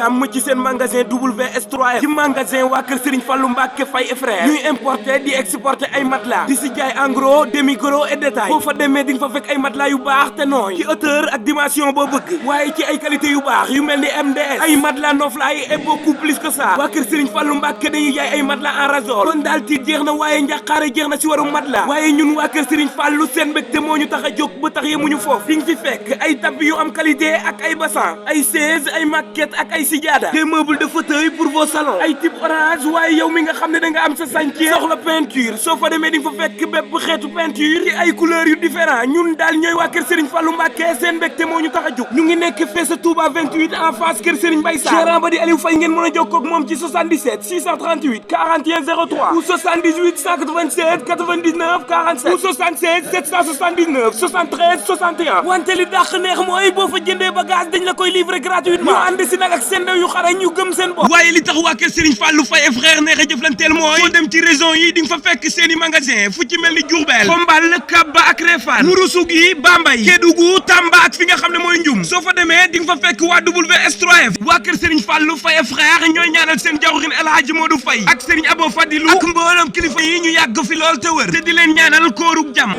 jàmm ci seen magasin WS3F ci magasin waa kër Serigne Fallou Mbacké Faye et frère ñuy importer di exporter ay matelas di si jaay en gros demi gros et détail boo fa demee di nga fa fekk ay matelas yu baax te nooy ci hauteur ak dimension boo bëgg waaye ci ay qualité yu baax yu mel ni MDS ay matelas noflaay et beaucoup plus que ça waa kër Serigne Fallou Mbacké dañuy jaay ay matelas en ressort kon daal tiit jeex na waaye njàqaare jeex na si waru matelas waaye ñun waa kër Serigne Fallou seen mbégte moo ñu tax a jóg ba tax yemuñu foofu di nga fi fekk ay tapis yu am qualité ak ay bassan ay chaise ay maquette ak ay sijaada des meubles de fauteuil pour vos salons ay type orange waaye yow mi nga xam ne da nga am sa chantier soxla peinture soo fa demee di nga fa fekk bépp xeetu peinture ci ay couleurs yu différent ñun daal ñooy waa kër Serigne Fallou Mbacké seen mbégte moo ñu tax a jóg ñu ngi nekk fee sa Touba 28 en face kër Serigne Baye Sarr gérant ba di Aliou Faye ngeen mën a jokkoo ak moom ci 77 638 41 03 ou 78 187 99 47 ou 76 779 73 61 wante li dàq neex mooy boo fa jëndee bagage dañ la koy livrer gratuitement ñu ànd si nag ak seen ndaw yu xarañ ñu gëm seen bopp waaye li tax waa kër Serigne Fallou Faye et frère neex a jëflanteel mooy foo dem ci région yi di nga fa fekk seeni magasin fu ci mel ni Diourbel Xombal Kaba ak Réfane Ourossogui Bambey Kédougou Tamba ak fi nga xam ne mooy Ndioum soo fa demee di nga fa fekk waa WS3F waa kër Serigne Fallou Faye et frère ñooy ñaanal seen jawrin El Hadji Modou Faye ak Serigne Abo Fadilou ak mboolem kilifa yi ñu yàgg fi lool te wër te di leen ñaanal koorug jàmm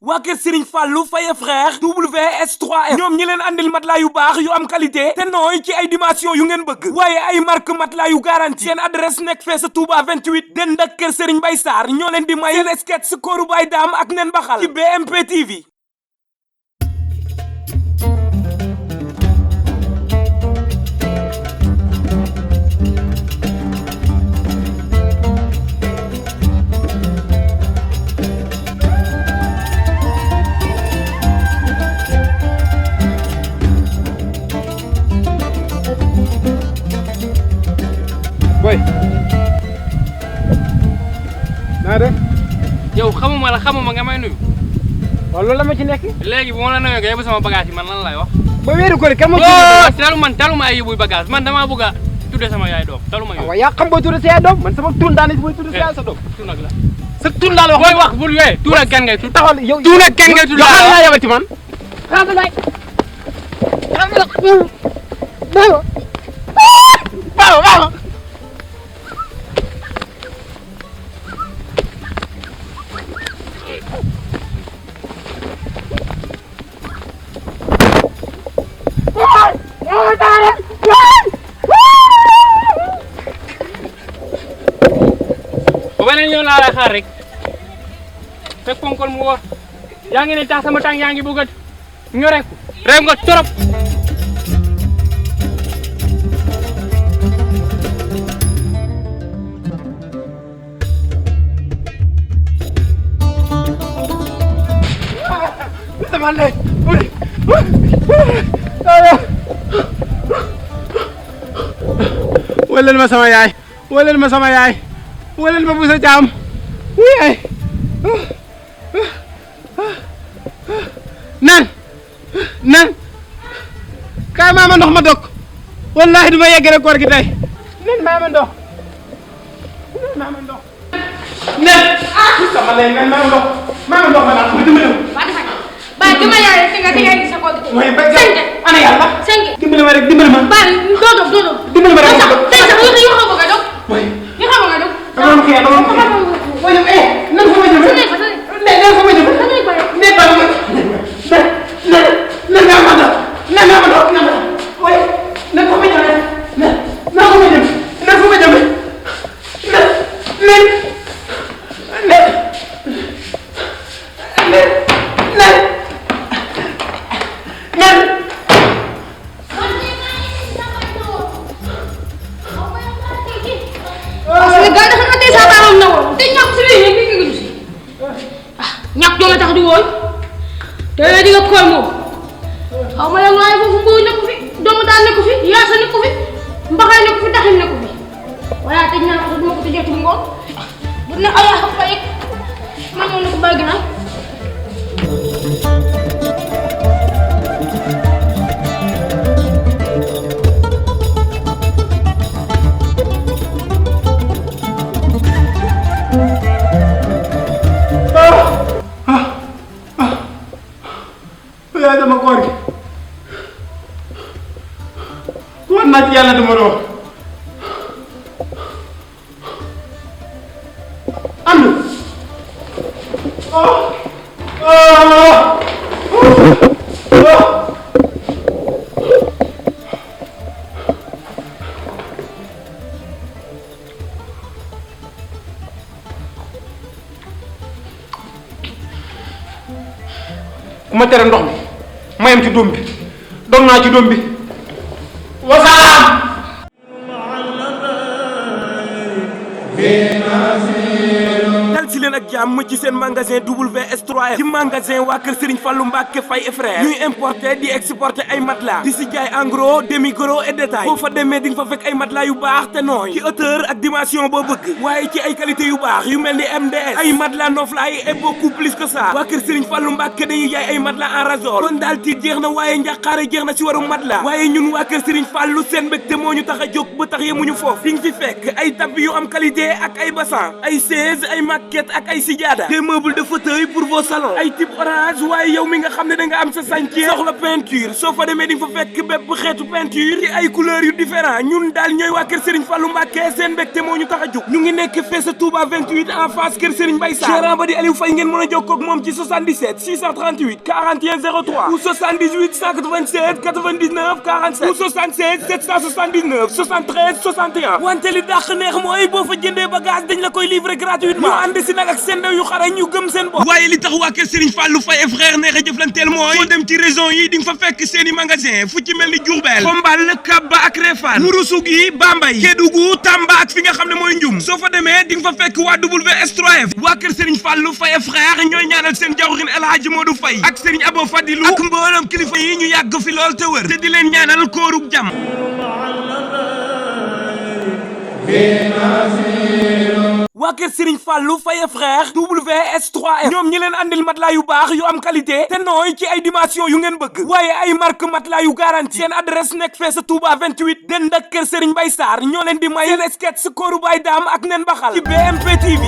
waa kër Serigne Fallou Faye et frère WS3F ñoom ñi leen andil matelas yu baax yu am qualité te nooy ci ay dimension yu ngeen bëgg waaye ay marque matelas yu garanti seen adresse nekk fee sa Touba 28 den ak kër Serigne Baye Sarr ñoo leen di may seen sketch Koorou Baye Dame ak Nene Bakhal ci BMP TV. boy naa def yow xamuma la xamuma nga may nuyu. waaw loolu la ma ci nekk. léegi bu ma la nuyoo nga yóbbu sama bagage yi man lan lay wax. ba wéeru ko kan moo man taluma ay yóbbuy bagage man damaa bëgg a tudde sama yaay doom taluma yóbbu. waaw yaa xam booy tudde sa yaay doom man sama tur daal booy tudde sa yaay sa doom. tur nag la sa tur daal wax booy wax bul wee tur ak kan ngay tudd. taxawal yow tur ak kan ngay tudd yow xam naa yabati man. waaw bu beneen yoon laa lay xaar rek fekk ponkol mu wóor yaa ngi ne tax sama tànk yaa ngi bëgg a ñoreeku réew nga torop. waleel ma sama yaay waleel ma sama yaay waleel ma bu sa jaam wuy nan kaay maa ma ndox ma dog wallahi du ma yeggale koor gi tey nen maa ma ndox nen sama lay nen maa ma ndox ma naan ma dimbali ba dama yaay te nga indi sa koor gi mooy ba ana yàlla dimbali ma rek dimbali ma ba doo dimbali ma rek sax yoo xam nga dog yoo xam nga dog dama xëy nan ko ma jëm nan ko ma jëm ñàkk joo ma tax di woon te di nga koy moom xaw ma nag waaye foofu mbuur nekku fi doomu daal nekku fi yaasa nekku fi mbaxay nekku fi daxin nekku fi waaye tëj naa ko duma ko tëjee ci ngoon bu ne ayaa xam fa yegg man moom ne ko bàyyi ginnaaw naa ci yàlla dama doon am na ku ma tere ndox mi mayam ci doom bi doon naa ci doom bi wasalaam. dal ci leen ak jàmm ci seen magasin WS3F ci magasin waa kër Serigne Fallou Mbacke Faye et frère ñuy importer di exporter ay matelas di si jaay en gros demi gros et détail boo fa demee di nga fa fekk ay matelas yu baax te nooy ci hauteur ak dimension boo bëgg waaye ci ay qualité yu baax yu mel ni MDS ay matelas noflaay et beaucoup plus que ça waa kër Serigne Fallou Mbacke dañuy jaay ay matelas en ressort kon daal tiit jeex na waaye njàqaare jeex na si warum matelas waaye ñun waa kër Serigne Fallou seen mbégte moo ñu tax a jóg ba tax yemuñu foofu di nga fi fekk ay tapis yu am qualité ak ay bassin ay chaise ay maquette ak ay sijaada des meubles de fauteuil pour vos salons ay type orange waaye yow mi nga xam ne da nga am sa chantier soxla peinture soo fa demee di nga fa fekk bépp xeetu peinture ci ay couleurs yu différent ñun daal ñooy waa kër Serigne Fallou Mbacke seen mbégte moo ñu tax a jóg ñu ngi nekk fee sa Touba 28 en face kër Serigne Baye Sarr gérant ba di Aliou Faye ngeen mën a jokkoo ak moom ci 77 638 41 03 ou 78 187 99 47 ou 76 779 73 61 wante li dàq neex mooy boo fa jëndee bagage dañ la koy livrer gratuitement ñu ànd si nag ak seen ndaw yu xarañ ñu gëm seen bopp waaye li tax waa kër Serigne Fallou Faye et frère neex a jëflanteel mooy boo dem ci région yi di nga fa fekk seen i magasin fu ci mel ni Diourbel Xombal Kabba ak Réfane Ourossogui Bambey Kédougou Tamba ak fi nga xam ne mooy Ndioum soo fa demee di nga fa fekk waa WS3F waa kër Serigne Fallou Faye et frère ñooy ñaanal seen jawrin El Hadji Modou Faye ak Serigne Abo Fadilou ak mboolem kilifa yi ñu yàgg fi lool te wër te di leen ñaanal koorug jàmm waa kër Serigne Fallou Faye frère WS3F ñoom ñi leen andil matelas yu baax yu am qualité te nooy ci ay dimension yu ngeen bëgg waaye ay marque matelas yu garanti seen adresse nekk fee sa Touba 28 dend ak kër Serigne Baye Sarr ñoo leen di may seen sketch Koorou Baye Dame ak Nene Bakhal ci BMP TV